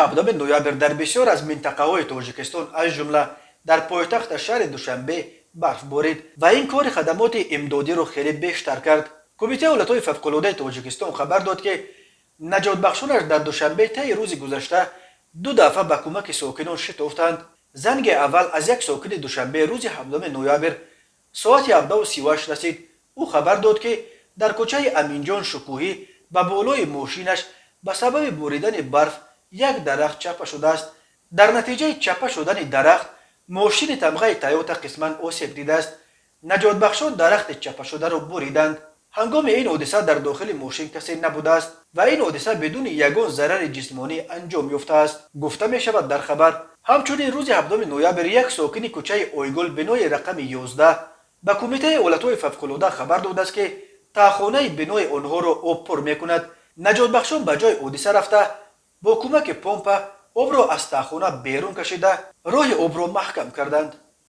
7 ноябр дар бисёр аз минтақаҳои Тоҷикистон, аз ҷумла дар пойтахта шаҳри Душанбе, барф борид ва ин кори хадамоти имдодиро хеле бештар кард. Кумитаи ҳолатҳои фавқулодаи Тоҷикистон хабар дод, ки наҷотбахшонаш дар Душанбе таи рӯзи гузашта ду дафъа ба кӯмаки сокинон шитофтанд. Занги аввал аз як сокини Душанбе рӯзи 7 ноябр соати 17:38 расид. Ӯ хабар дод, ки дар кӯчаи Аминҷон Шукӯҳӣ ба болои мошинаш ба сабаби боридани барф як дарахт чаппа шудааст. Дар натиҷаи чаппа шудани дарахт мошини тамғаи Тойота қисман осеб дидааст. Наҷотбахшон дарахти чаппашударо буриданд. Ҳангоми ин ҳодиса дар дохили мошин касе набудааст ва ин ҳодиса бидуни ягон зарари ҷисмонӣ анҷом ёфтааст, гуфта мешавад дар хабар. Ҳамчунин рӯзи 7 ноябр як сокини кӯчаи Ойгул, бинои рақами 11, ба Кумитаи ҳолатҳои фавқулода хабар додааст, ки таҳхонаи бинои онҳоро об пур мекунад. Наҷотбахшон ба ҷои ҳодиса рафта, бо кӯмаки помпа обро аз таҳхона берун кашида, роҳи обро маҳкам карданд.